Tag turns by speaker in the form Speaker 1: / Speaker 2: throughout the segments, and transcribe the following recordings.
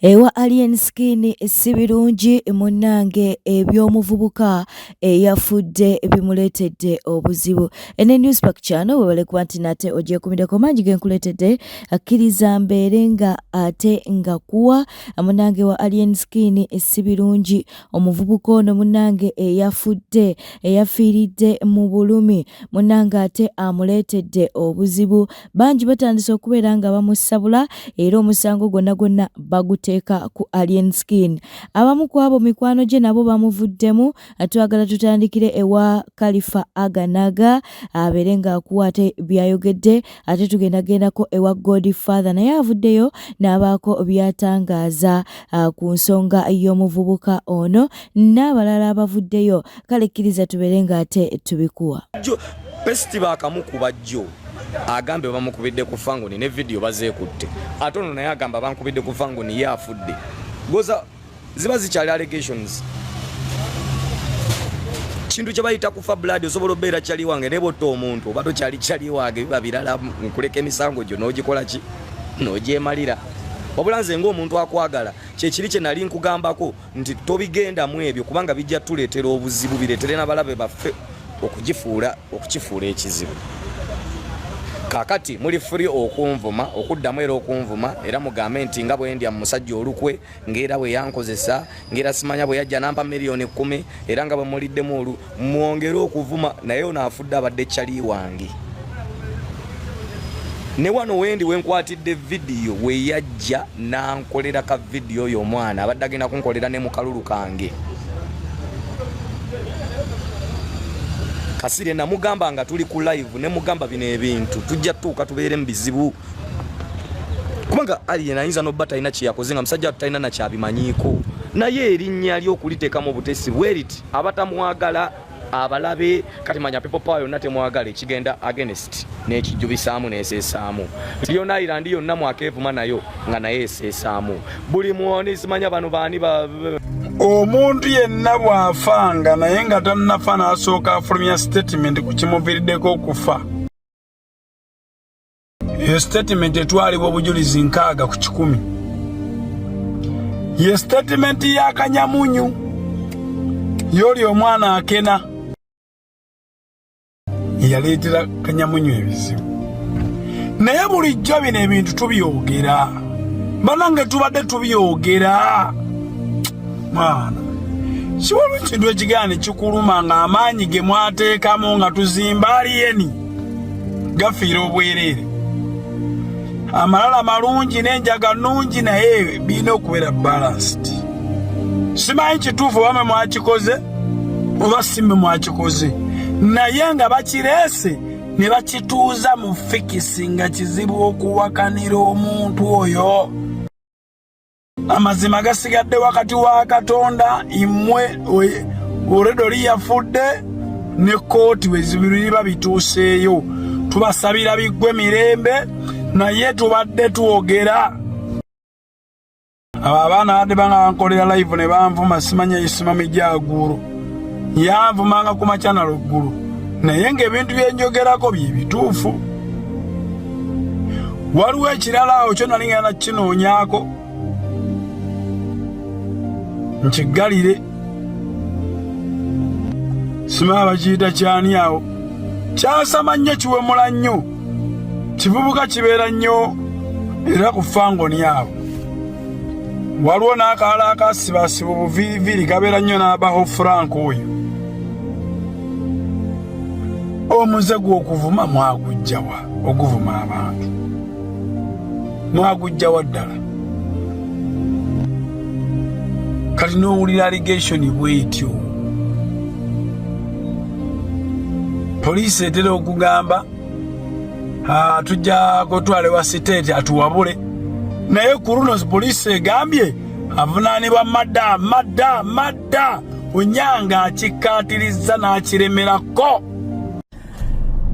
Speaker 1: Ewa Alien Skin si birungi munnange eby'omuvubuka eyafudde bimuleetedde obuzibu. Ene Newspark Channel webale kuba nti nate ogyekumiddeko mangi ge nkuleetedde akkiriza mbeere nga ate nga kuwa munnange wa Alien Skin si birungi omuvubuka ono munnange eyafudde eyafiiridde mu bulumi munnange ate amuleetedde obuzibu Bangi batandise okubeera nga bamusabula era omusango gwonna gwonna baguteeka ku Alien Skin. Abamu ku abo mikwano gye nabo bamuvuddemu. Twagala tutandikire ewa Khalifa Aganaga abeere ng'akuwa ate by'ayogedde ate tugenda gendako ewa Godfather naye avuddeyo n'abaako by'atangaaza ku nsonga y'omuvubuka ono n'abalala abavuddeyo. Kale kkiriza tubeere ng'ate tubikuwa.
Speaker 2: Pesiti baakamukuba jjo agambye bamukubidde ku fangoni ne vidiyo bazeekutte ate ono naye agamba bankubidde ku fangoni ye afudde goza ziba zikyali allegations kintu kye bayita kufa blood osobola obeera kyali wange naye botta omuntu oba tokyali kyali wange biba birala nkuleka emisango gyo n'ogikola ki n'ogyemalira wabula nze ng'omuntu akwagala kyekiri kye nali nkugambako nti tobigendamu ebyo kubanga bijja tuleetera obuzibu bireetere n'abalabe baffe okugifuula okukifuula ekizibu kakati muli free okunvuma okuddamu era okunvuma era mugambe nti nga bwendya mu musajja olukwe ngaera bwe yankozesa ngaera simanya bwe yajja nampa miliyoni kkumi era nga bwe muliddemu olu mwongere okuvuma naye ono afudde abadde cali wange ne wano wendi wenkwatidde vidiyo weyajja nankolera ka vidiyo oyo omwana abadde agenda kunkolera ne mukalulu kange kasire namugamba nga tuli ku live nemugamba bino ebintu tujja tuuka tubeere mu bizibu kubanga alien ayinza noba talina kyeyakoze nga musajja watu talina nakyabimanyiiko naye erinnya lye okuliteekamu obutesi bweriti abatamwagala abalabe kati manya people power yonna temwagala ekigenda against n'ekijubisaamu n'eseesaamu Leon Island yonna mwakeevuma nayo nga naye eseesaamu buli mwoni simanya bano baani ba
Speaker 3: omuntu yenna bw'afanga naye nga tannafa n'asooka afulumya sitatimenti ku kimuviiriddeko okufa Eyo sitatimenti etwalibwa obujulizi 60%. Ye sitatimenti ya Kanyamunyu y'oli omwana akena eyaleetera Kanyamunyu ebizibu. Naye bulijjo bino ebintu tubyogera, banange tubadde tubyogera mwana kiwaliwo ekintu ekigana ne kikuluma ng'amaanyi ge mwateekamu nga tuzimba aliyeni gafiira obwereere amalala malungi n'enjaga nnungi naye birina okubeera balanced simanyi kituufu oba mwe mwakikoze oba si mwe mwakikoze naye nga bakireese ne bakituuza mu fikisi nga kizibu okuwakanira omuntu oyo Amazima gasigadde wakati wa Katonda imwe already oli yafudde ne kooti wezibiriba bituuseeyo tubasabira biggwe mirembe naye tubadde twogera abo abaana badde banga bankolera live ne banvuma simanya isima mijaguuro yanvumanga ku makya na luggulu naye ng'ebintu byenjogerako bye bituufu waliwo ekirala awo kyo nali ngenda kukinoonyaako nkiggalire simaa bakiyita kyani awo kyasama nnyo kiwemula nnyo kivubuka kibeera nnyo era ku fangoni awo waliwo n'akalala akasibasiba obuviiriviri kabeera nnyo n'abaho frank oyo omuze gw'okuvuma mwagujjawa oguvuma abantu mwagujjawa ddala kati n'owulira allegation bwetyo poliisi etera okugamba tujja kutwala ewa siteeti atuwabule naye ku luno poliisi egambye avunaanibwa madda madda madda onyanga akikkaatirizza n'akiremerako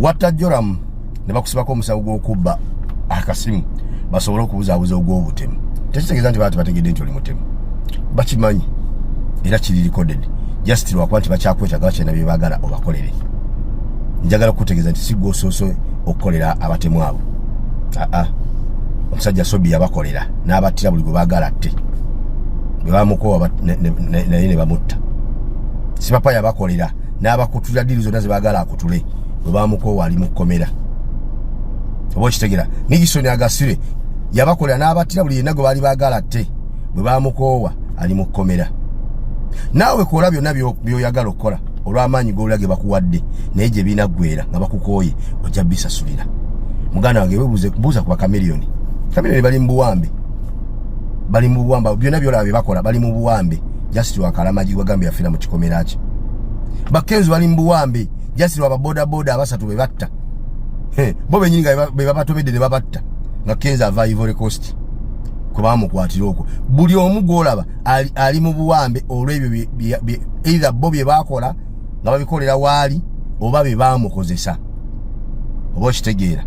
Speaker 4: watta joramu ne bakusibako omusawo gw'okubba akasimu basobole okubuzaabuza ogw'obutemu tekitegeeza nti baba tebategedde nti oli mutemu bakimanyi era kiri recorded just lwakuba nti bakyakwetaaga bakyalina bye baagala obakolere njagala kukutegeeza nti si gwe osoose okukolera abatemu abo aa Omusajja Sobi yabakolera n'abattira buli gwe baagala atte, bwe bamukoowa naye ne bamutta. Sipapa yabakolera n'abakutulira diri zonna ze baagala akutule, bwe bamukoowa ali mu kkomera. Oba okitegera? Nigisoni Agasire yabakolera n'abattira buli yenna gwe baali baagala atte, bwe bamukoowa ali mu kkomera. Naawe kola byonna byoyagala okukola olw'amaanyi g'olya ge bakuwadde, naye gye binaggwera nga bakukooye ojja bisasulira. Muganda wange, webuuze, buuza ku bakamiliyoni. Kamiliyoni bali mu buwambe, bali mu buwambe. Byonna byolaba bye bakola, bali mu buwambe. Just lwakalamagi wagambye yafiira mu kikomera kye. Bakenzo bali mu buwambe just lwa babodaboda abasatu be batta, bo benyini nga be babatomedde ne babatta, nga Kenzo ava Ivory Coast kwe bamukwatira okwo. Buli omu gwolaba ali mu buwambe olw'ebyo either bo bye bakola nga babikolera waali oba bye bamukozesa. Oba okitegeera?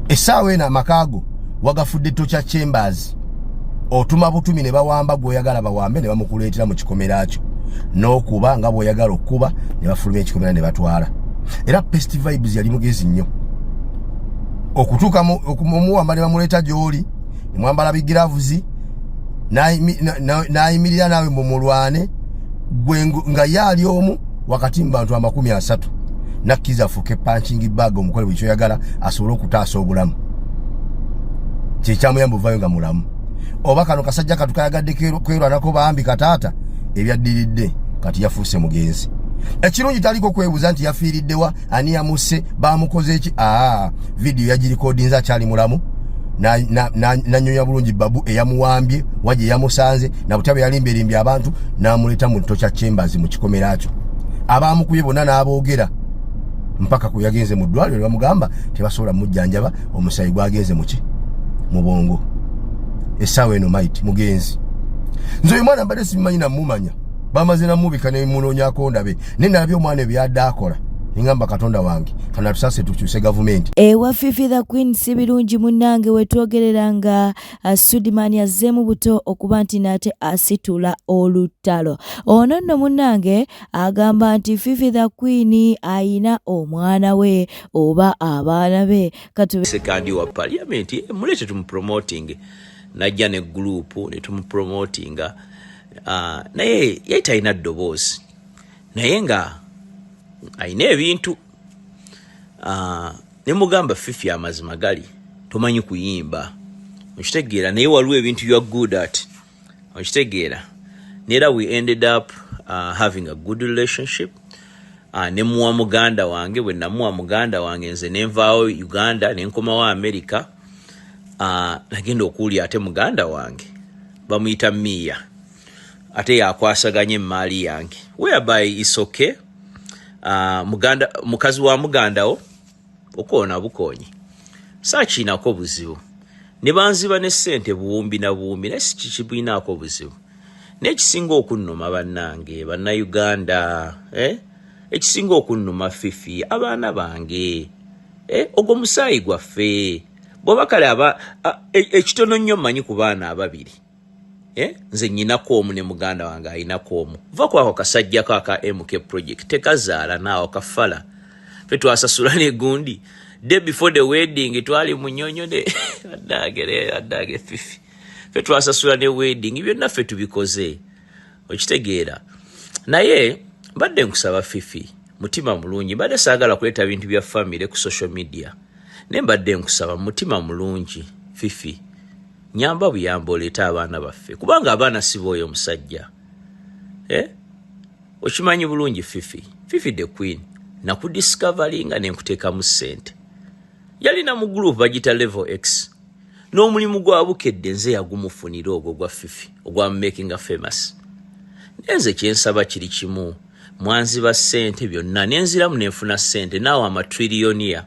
Speaker 4: Essaawa eno amaka go wagafudde torture chambers. Otuma butumi ne bawamba gweoyagala bawambe ne bamukuleetera mu kikomera kyo n'okuba nga bw'oyagala okuba, ne bafulumya ekikomera ne batwala. Era Pest Vibes yali mugezi nnyo okutuuka omuwamba ne bamuleeta gy'oli, ne mwambala bigiravuzi, n'ayimirira naawe mumulwane gwe nga ye ali omu wakati mu bantu 30, nakkiriza afuuke punching bag, omukole buli kyoyagala asobole okutaasa obulamu. Kyekyamuyamba ovayo nga mulamu. Oba kano kasajja katu kayagadde kwerwanako, bambi kataata, ebyaddiridde kati yafuuse mugenzi. Ekirungi taliko kwebuuza nti yafiiriddewa, ani yamusse, bamukoze eki. Aa, vidiyo yagirikodinze akyali mulamu, nanyonya bulungi babu eyamuwambye wa gye yamusanze nabutya bwe yalimbyerimbye abantu n'amuleeta mu torture chambers mu kikomera kyo. Abamukubye bonna n'aboogera mpaka ku yagenze mu ddwaliro ne bamugamba tebasobola mujjanjaba, omusayi gwagenze muki mu bwongo. Essaawa eno maiti mugenzi. Nze oyo mwana mbadde simumanyi namumanya, bamaze namubika nemunoonyako ndabe, naye nalabye omwana ebyadde akola ningamba, Katonda wange, kana tusase tukyuse gavumenti.
Speaker 1: Ewa Fifi the Queen si birungi munnange. Wetwogerera nga Sudiman azzeemu buto okuba nti nate asitula olutalo. Ono nno munnange agamba nti Fifi the Queen ayina omwana we oba abaana be. Katube
Speaker 5: Sekandi wa parliament, mulete tumupromoting. Najja ne group ne tumupromotinga, naye yali talina ddoboozi, naye nga alina ebintu. Ne mugamba, "Fifi, amazima gali tomanyi kuyimba, okitegeera, naye waliwo ebintu you are good at, okitegeera." Neera we ended up having a good relationship. Ne muwa muganda wange. Bwe namuwa muganda wange, nze nenvaawo Uganda nenkomawo America. Nagenda okuwulira ate muganda wange bamuyita Miya, ate yakwasaganya emaali yange, whereby is okay. Muganda, mukazi wa mugandawo okoona bukoonyi, saakiinako buzibu. Ne banziba ne ssente buwumbi na buwumbi, naye sikikibwinaako buzibu. Naye ekisinga okunnuma, bannange Bannayuganda, eh? Ekisinga okunnuma, Fifi, abaana bange, eh? Ogwo musaayi gwaffe. Bw'oba kale aba ekitono nnyo mmanyi ku baana ababiri, eh? Nze nyinako omu ne muganda wange ayinako omu. Va kwako kasajjako aka MK Project, tekazaala naawo kafala. Fe twasasula negundi day before the wedding, twali munyonyo ne addage addage. Fifi, fe twasasula ne wedding, byonna ffe tubikoze, okitegeera. Naye mbadde nkusaba, Fifi, mutima mulungi, mbadde saagala kuleeta bintu bya famire ku social media, naye mbadde nkusaba mutima mulungi, Fifi, nyamba buyamba oleete abaana baffe, kubanga abaana si booyo omusajja, eh? Okimanyi bulungi, Fifi, Fifi the Queen, nakudiscoveringa nenkuteekamu ssente. Yalina mu group bagita Level X, n'omulimu gwa Bukedde nze yagumufunira, ogwo gwa Fifi ogwa makinga famous. Naye nze kyensaba kiri kimu: mwanziba ssente byonna, nenziramu nenfuna ssente, naawe amatrillionaire,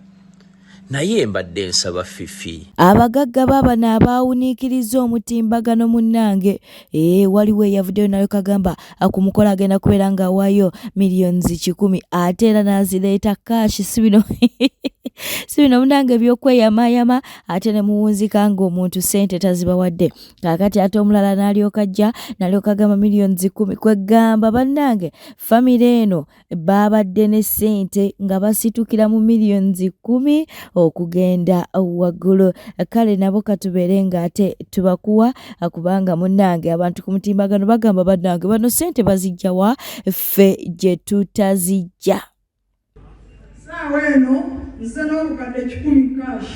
Speaker 5: naye mbadde nsaba, Fifi.
Speaker 1: Abagagga baabano abaawuniikiriza omutimbagano munnange. Ee, waliwo eyavuddeyo nayo kagamba ku mukola agenda kubeera ng'awaayo 100 million ate era n'azireeta cash. Si bino. Si bino munange ebyokweyamayama ate ne muwunzika ng'omuntu ssente tazibawadde. Kaakati ate omulala n'alyoka ajja n'alyoka agamba millions 10. Kwegamba bannange famire eno baabadde ne ssente nga basitukira mu millions 10 okugenda waggulu. Kale nabo katubeere ng'ate tubakuwa, kubanga munnange abantu ku mutimbagano bagamba bannange bano ssente bazijja wa, ffe gye tutazijja.
Speaker 6: Saawa eno nze n'obukadde 100 cash.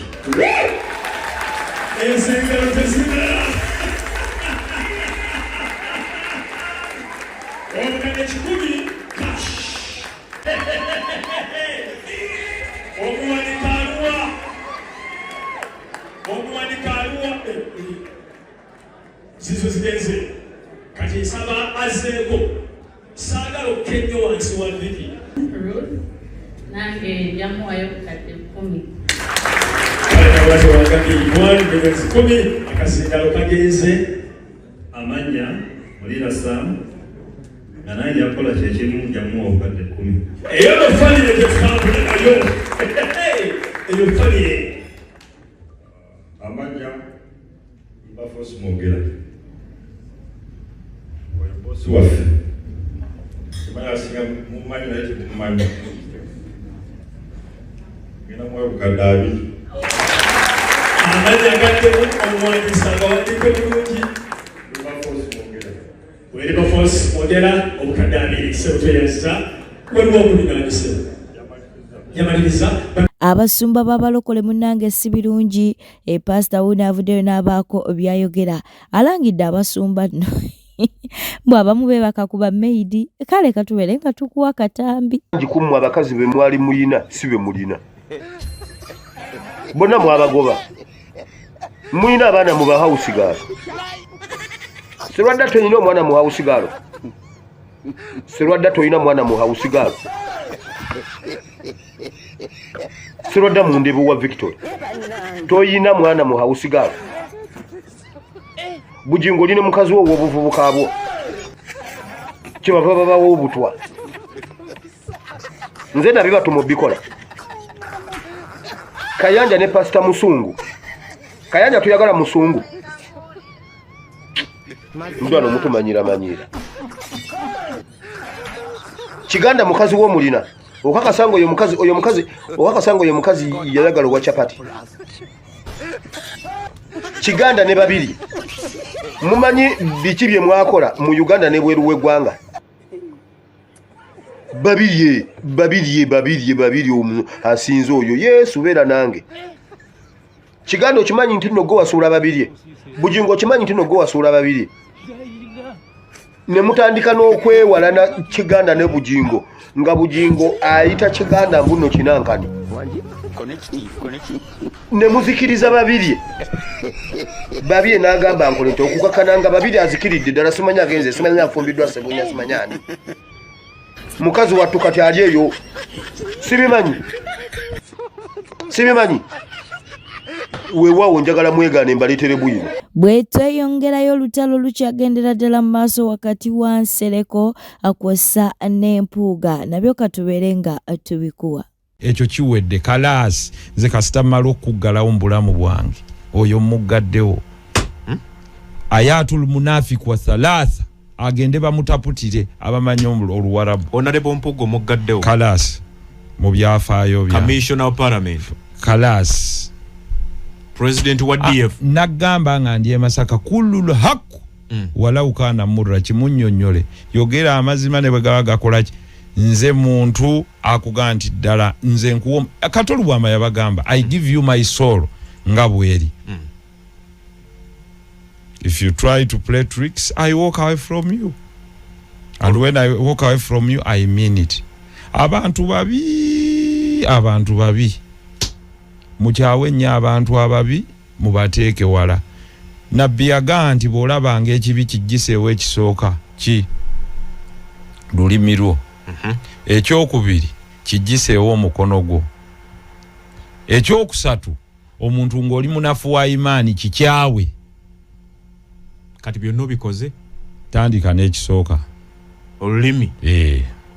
Speaker 3: Ezengalo tezimala. Obukadde 100 cash. Omuwanika aluwa. Omuwanika aluwa. Zizo zigenze. Kati nsaba azzeeko. Saagala okukennyo wansi wa Vicky.
Speaker 7: Ruth, nange njamuwayo obukadde 10.
Speaker 3: Kumi akasindalo kagenze.
Speaker 8: Amannya Mulira Sam, nga nange njakukola kyekimu, njamuwa obukadde 10.
Speaker 3: Eyo no famire gye tutambula nayo. Eyo famire.
Speaker 8: Amannya Mbafosi Mwogera. Oyo bosi waffe. Simanyi asinga mumanyi naye temumanyi. Ngenda muwa obukadde 2.
Speaker 3: Amannya gaddemu omuwandiisi agawandiike bulungi.
Speaker 8: Wilberforce Mwogera.
Speaker 3: Wilberforce Mwogera obukadde 2. Ssebo waliwo okulinaanyisa. Yamaliriza.
Speaker 1: Abasumba b'abalokole munnange si birungi. Pasita wuuno avuddeyo n'abaako by'ayogera. Alangidde abasumba nno mbu abamu beebaka ku bamaidi. Kale katubeere nga tukuwa katambi.
Speaker 4: Kummwe abakazi be mwali muyina si be mulina. Bonna mwabagoba. Muyina abaana mu bahawusigaalo. Serwadda toyina omwana mu hawusigaalo. Serwadda toyina mwana mu hawusigaalo. Serwadda mu ndebe wa Victoria. Toyina mwana mu hawusigaalo. Bujingo oli ne mukazi wo ow'obuvubuka bwo. Kyebava babawa obutwa. Nze nabyo batuma obikola. Kayanja ne Pasita Musungu. Kayanja tuyagala Musungu. Mudwano mutumanyira manyira. Kiganda mukazi wo mulina. Okakasanga oyo mukazi, oyo mukazi, okakasanga oyo mukazi yayagala owa chapati. Kiganda ne babiri. Mumanyi biki bye mwakola mu Uganda ne bweru w'eggwanga. Babirye, babirye, babirye, babirye omu asinze oyo. Yesu beera nange. Kiganda okimanyi nti nno gwe wasuula babirye. Bujingo okimanyi nti nno gwe wasuula babirye. Ne mutandika n'okwewalana Kiganda ne Bujingo, nga Bujingo ayita Kiganda mbu nno kinankani. Ne muzikiriza babirye. Babirye n'agamba nkole nti okukakana nga babirye azikiridde ddala, simanyi agenze, simanyi afumbiddwa Ssebunya, simanyi ani. Mukazi wattu kati ali eyo. Sibimanyi. Sibimanyi. Weewaawo njagala mwegaane mbaleetere bwino.
Speaker 1: Bwe tweyongerayo olutalo lukyagendera ddala mu maaso wakati wa Nsereko kwossa n'Empuuga, nabyo katubeere nga tubikuwa.
Speaker 9: Ekyo kiwedde kalaasi, nze kasita mmala okuggalawo mu bulamu bwange oyo muggaddewo. Ayatul munafiku wa thalatha agende bamutaputire abamanyi Oluwarabu.
Speaker 10: Honorable Mpuuga omuggaddewo.
Speaker 9: Kalaasi mu byafaayo bya
Speaker 10: Commissioner of Parliament.
Speaker 9: Kalaasi.
Speaker 10: President wa DF.
Speaker 9: Nagamba nga ndi e Masaka kullul haqq walau kana murra, kimunnyonnyole yogera amazima ne bwe gaba gakola ki. Nze muntu akugamba nti ddala nze nkuwa Katolu Bwama yabagamba I give you my soul nga bweri. If you try to play tricks, I walk away from you. And when I walk away from you, I mean it. Abantu babi, abantu babi. Mukyawe nnyo abantu ababi, mubateeke wala. Nabbi yagamba nti bw'olabanga ekibi kijjiseewo ekisooka ki lulimi lwo. Ekyokubiri kijjiseewo omukono gwo. Ekyokusatu omuntu ng'oli munafu wa imaani kikyawe.
Speaker 10: Kati byonna obikoze?
Speaker 9: Tandika n'ekisooka.
Speaker 10: Olulimi?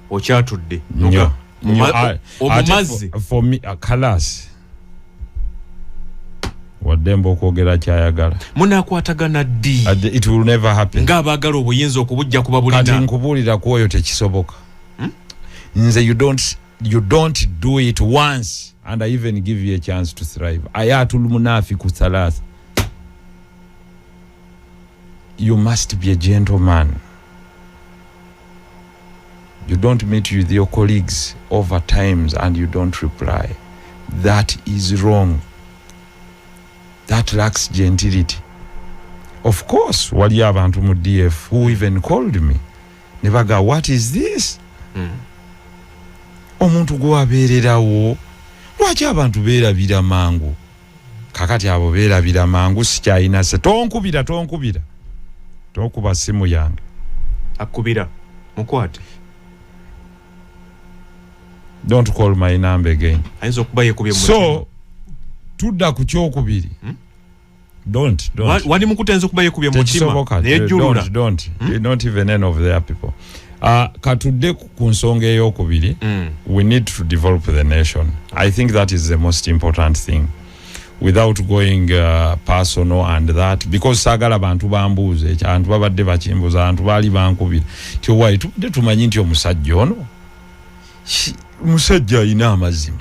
Speaker 10: Okyatudde.
Speaker 9: Nnyo.
Speaker 10: Omumazi.
Speaker 9: For me, kalas waddembe okwogera kyayagala.
Speaker 10: Munakwatagana ddi?
Speaker 9: It will never happen.
Speaker 10: Ng'abaagala obuyinza okubujja kuba
Speaker 9: Kati
Speaker 10: bulina.
Speaker 9: nkubuulira ku oyo, tekisoboka. Nze you don't do it once and I even give you a chance to thrive. Ayatul munafiku thalatha. You must be a gentleman. You don't meet with your colleagues over times and you don't reply. That is wrong. That lacks gentility. Of course wali abantu mu DF who even called me ne baga, "What is this?" Omuntu gwewabeererawo, lwaki abantu beerabira mangu? Kakati abo beerabira mangu. Sikyayina se, tonkubira, tonkubira, tokuba simu yange.
Speaker 10: Akubira mukwate.
Speaker 9: Don't call my number again.
Speaker 10: Ayinza okuba yekubye mu.
Speaker 9: So tudda ku kyokubiri. Don't, don't.
Speaker 10: Wali mukuta, ayinza okuba yekubye mu mutima.
Speaker 9: Tekisoboka.
Speaker 10: Neyejjulula.
Speaker 9: Don't, don't, not even any of their people. Katudde ku nsonga eyokubiri. We need to develop the nation. I think that is the most important thing, without going personal and that, because saagala bantu bambuuze ekyo. Abantu babadde bakimbuuza, abantu baali bankubira nti owayi tubadde tumanyi nti omusajja ono musajja alina amazima.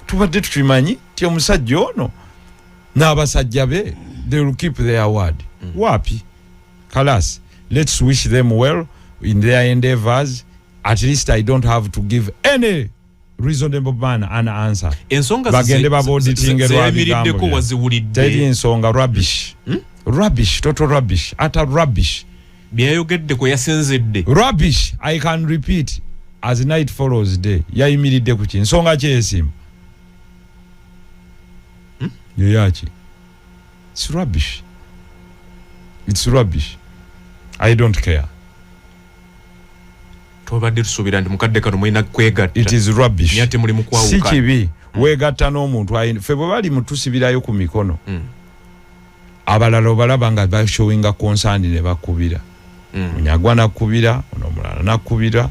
Speaker 9: Tubadde tukimanyi nti omusajja ono n'abasajja be, they will keep their word. Wapi? Kalas, let's wish them well in their endeavors. At least I don't have to give any reasonable man an answer.
Speaker 10: Ensonga
Speaker 9: Bagende babauditinge lwa bigambo
Speaker 10: zeyimiriddeko waziwulidde?
Speaker 9: Teri nsonga. Rubbish, rubbish, total rubbish, utter rubbish.
Speaker 10: Byeyayogedde kwe yasinzidde.
Speaker 9: Rubbish. I can repeat as night follows day. Yayimiridde ku ki? Nsonga ki esimu yeyaki? It's rubbish, it's rubbish. I don't care.
Speaker 10: Tubadde tusuubira nti mukadde kano mulina kwegatta.
Speaker 9: It is rubbish.
Speaker 10: Naye ate muli mu
Speaker 9: Si
Speaker 10: kwawukana.
Speaker 9: kibi weegatta n'omuntu ffe bwe bali mutusibirayo ku mikono. Abalala obalaba nga bashowinga concern ne bakubira. Munyagwa nakubira, ono omulala nakubira,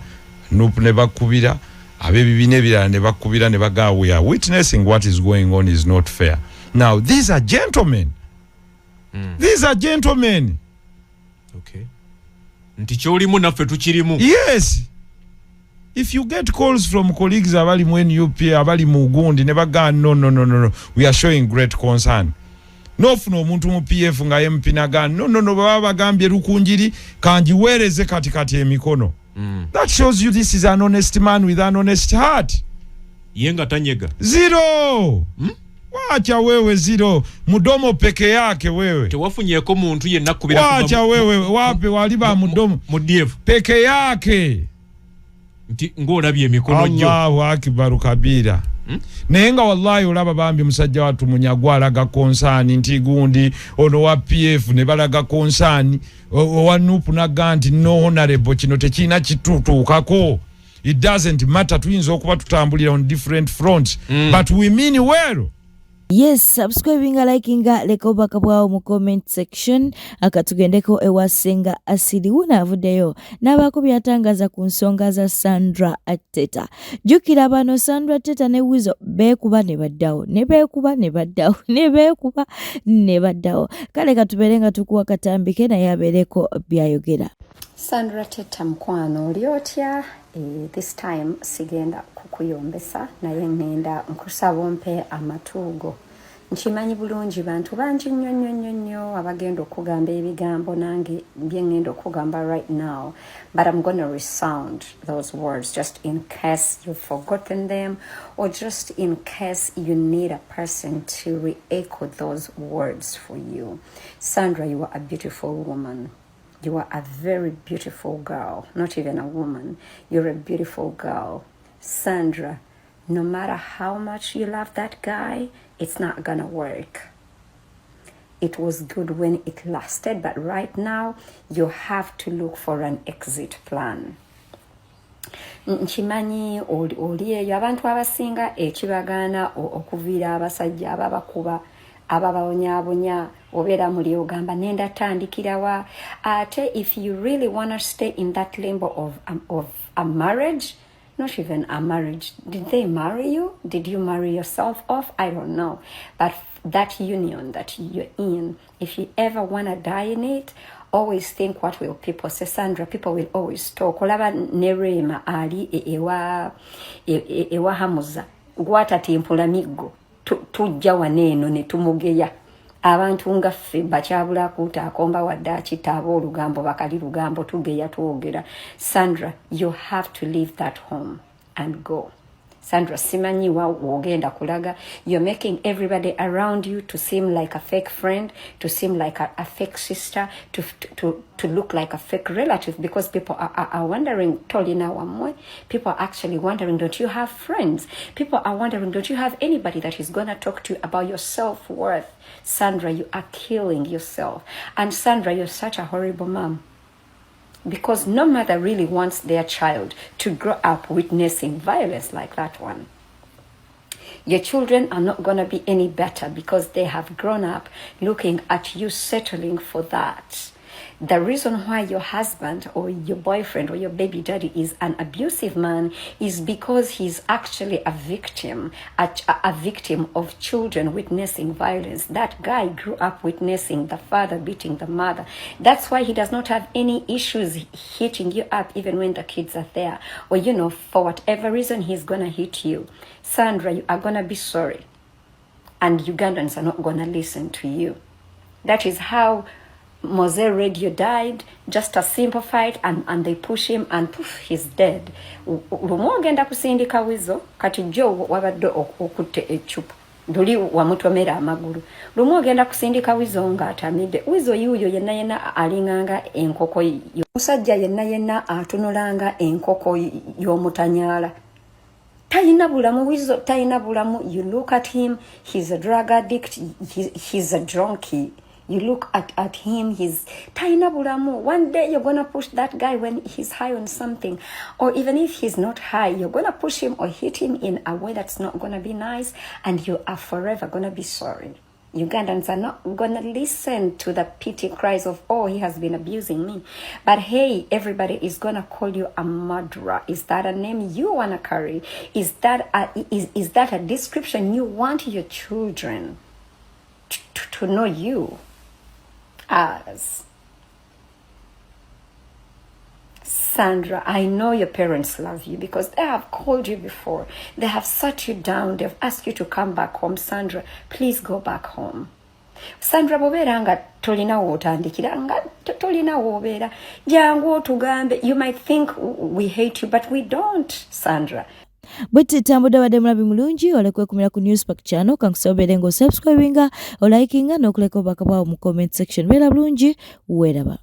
Speaker 9: NUP ne bakubira, ab'ebibiina ebirala ne bakubira ne bagaa, "We are witnessing what is going on is not fair." Now these are gentlemen. These are gentlemen.
Speaker 10: Okay. Nti kyolimu naffe tukirimu.
Speaker 9: Yes, if you get calls from colleagues abali mu NUP, abali mu gundi, ne bagaa, "No, no, no, no, no, we are showing great concern." Nofuna omuntu mu PF nga MP nagaa, "No, no, no, baba bagambye Lukunjiri kanjiweereze kati kati emikono." That shows you this is an honest man with an honest heart.
Speaker 10: Ye nga tanyega.
Speaker 9: Zero. Wacha wewe, zero, mudomo peke yake wewe.
Speaker 10: Tewafunyeeko muntu yenna kubira?
Speaker 9: Wacha wewe, wape waliba mudomo
Speaker 10: mu DF
Speaker 9: peke yake.
Speaker 10: Nti ng'olabye emikono gyo.
Speaker 9: Allahu akibaru kabira. Naye nga wallahi olaba bambi musajja wattu Munyagwa alaga concern nti gundi ono wa PF ne balaga concern, owa NUP naga nti, "No, honorable, kino tekirina kitutuukako. It doesn't matter, tuyinza okuba tutambulira on different fronts, but we mean well."
Speaker 1: Yes, subscribinga, likinga, leka obubaka bwawo mu comment section. Akatugendeko ewa Senga Asiri. Wuno avuddeyo n'abaako byatangaza ku nsonga za Sandra Teta. Jjukira bano Sandra Teta ne Wizo beekuba ne baddawo, ne beekuba ne baddawo, ne beekuba ne baddawo. Kale katubeere nga tukuwa katambike naye abeereko byayogera.
Speaker 11: Sandra Teta mukwano, oli otya? This time sigenda kukuyombesa, naye ŋŋenda nkusaba ompe amatuugo. Nkimanyi bulungi bantu bangi nnyo nnyo nnyo nnyo abagenda okugamba ebigambo nange bye ŋŋenda okugamba right now, but I'm gonna resound those words just in case you've forgotten them or just in case you need a person to re-echo those words for you. Sandra, you are a beautiful woman. You are a very beautiful girl, not even a woman. You're a beautiful girl. Sandra, no matter how much you love that guy, it's not gonna work. It was good when it lasted, but right now you have to look for an exit plan. Nkimanyi oli eyo, abantu abasinga ekibagaana okuviira abasajja ababakuba, abababonyaabonya, obeera muli ogamba nenda tandikirawa. Ate if you really wanna stay in that limbo of a marriage, Not even a marriage. Did they marry you? Did you marry yourself off? I don't know. But that union that you're in, if you ever want to die in it, always think what will people say. Sandra, people will always talk. Olaba ne Rema ali ewa ewa Hamuza gwatatimpula miggo tujja wano eno ne tumugeya. Abantu nga ffe bakyabula kuuta akomba wadde akitta aboolugambo bakali lugambo tugeya twogera. Sandra, you have to leave that home and go. Sandra, simanyi wa wogenda kulaga. You're making everybody around you to seem like a fake friend, to seem like a fake sister, to look like a fake relative, because people are wondering, tolina wamwe. People are actually wondering, don't you have friends? People are wondering, don't you have anybody that is going to talk to you about your self-worth? Sandra, you are killing yourself. And Sandra, you're such a horrible mom. Because no mother really wants their child to grow up witnessing violence like that one. Your children are not going to be any better because they have grown up looking at you settling for that. The reason why your husband or your boyfriend or your baby daddy is an abusive man is because he's actually a victim, a victim of children witnessing violence. That guy grew up witnessing the father beating the mother. That's why he does not have any issues hitting you up even when the kids are there. Or, you know, for whatever reason, he's going to hit you. Sandra, you are going to be sorry. And Ugandans are not going to listen to you. That is how Mowzey Radio died, just a simple fight, and they push him and poof, he's dead. Lumu ogenda kusindika Weasel, kati jo wabadde okutte eccupa, luli wamutomera amagulu. Lumu ogenda kusindika Weasel ng'atamidde. Weasel yuuyo yenna yenna alinganga enkoko, musajja yenna yenna atunulanga enkoko y'omutanyaala. Talina bulamu, Weasel talina bulamu. You look at him, he's a drug addict, he's a junkie. You look at him, he's talina bulamu. One day you're going to push that guy when he's high on something. Or even if he's not high, you're going to push him or hit him in a way that's not going to be nice. And you are forever going to be sorry. Ugandans are not going to listen to the pity cries of, oh, he has been abusing me. But hey, everybody is going to call you a murderer. Is that a name you want to carry? Is that a description you want your children to know you as? Sandra, I know your parents love you because they have called you before. They have sat you down. They've asked you to come back home. Sandra, please go back home. Sandra, bw'obeera nga tolina w'otandikira, nga tolina w'obeera, jangu otugambe. You might think we hate you, but we don't, Sandra.
Speaker 1: Bwe tutambudde badde mulabi mulungi, ole kwekumira ku Newspark channel, kankusaba obeere ng'osubscribinga, olikinga n'okuleka obubaka bwawo mu comment section. Beera bulungi, weeraba.